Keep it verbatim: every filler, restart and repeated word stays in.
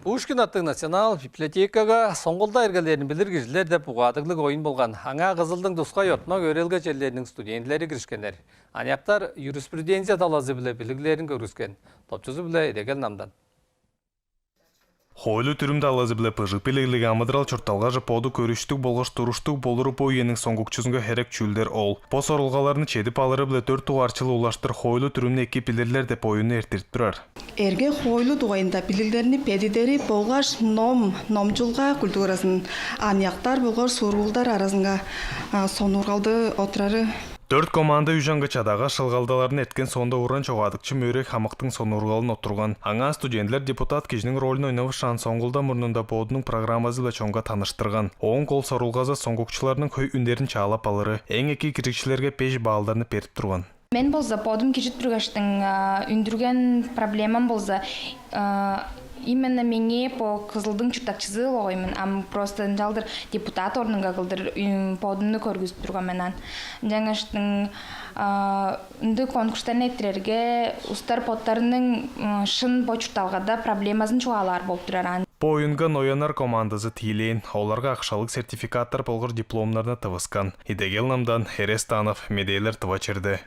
Пушкин аттыг национал библиотекага «Соңгулда эргелерин билир кижилер» деп угаадыглыг оюн болган. Аңаа Кызылдың тускай ортумак өөредилге черлериниң студентилери киришкеннер. Аныяктар юриспруденция талазы-биле билиглерин көргүскен. Топчузу-биле Идегел Намдан. Хоойлу-дүрүм талазы-биле быжыг билиглиг, амыдырал-чуртталгаже боду көрүштүг болгаш туруштуг болуру бо үениң соңгукчузунга херек чүүлдер ол. Бо сорулгаларны чедип алыры-биле дөрт дугаар чыл улаштыр «Хоойлу-дүрүмнү эки билирлер» деп оюнну эрттирип турар. Эрге-хоойлу дугайында билиглерни бедидери болгаш ном, номчулга культуразын аныяктар болгаш сургуулдар аразынга, а, сонуургалды отурары. Дөрт команда үш аңгы чадага шылгалдаларын эрткен соонда уран чогаадыкчы Мөөрей Хамыктың сонуургалын оттурган. Аңаа студентилер депутат кижиниң ролюн ойнавышаан, соңгулда мурнунда бодунуң программазы-биле чонга таныштырган. Ооң кол сорулгазы соңгукчуларның хөй үннерин чаалап алыры, эң эки киржикчилерге беш баллдарны берип турган. Мен болза бодум киржип тургаштың, а, үндүрген проблемам болза, а, именно меңээ бо Кызылдың чурттакчызы болгай мен, ам просто ынчалдыр депутат орнунга кылдыр, м, бодумну көргүзүп турган мен аан. Ынчангаштың, а, ындыг конкурстарны эрттирерге, улустар боттарының, м, шын бо чуртталгада проблемазын чугаалаар болуп турар аан. Бо оюнга «Нояннар» командазы тиилээн, оларга акшалыг сертификаттар болгаш дипломнарны тывыскан. Идегел Намдан, Эрес Танов, «Медээлер», Тыва черле.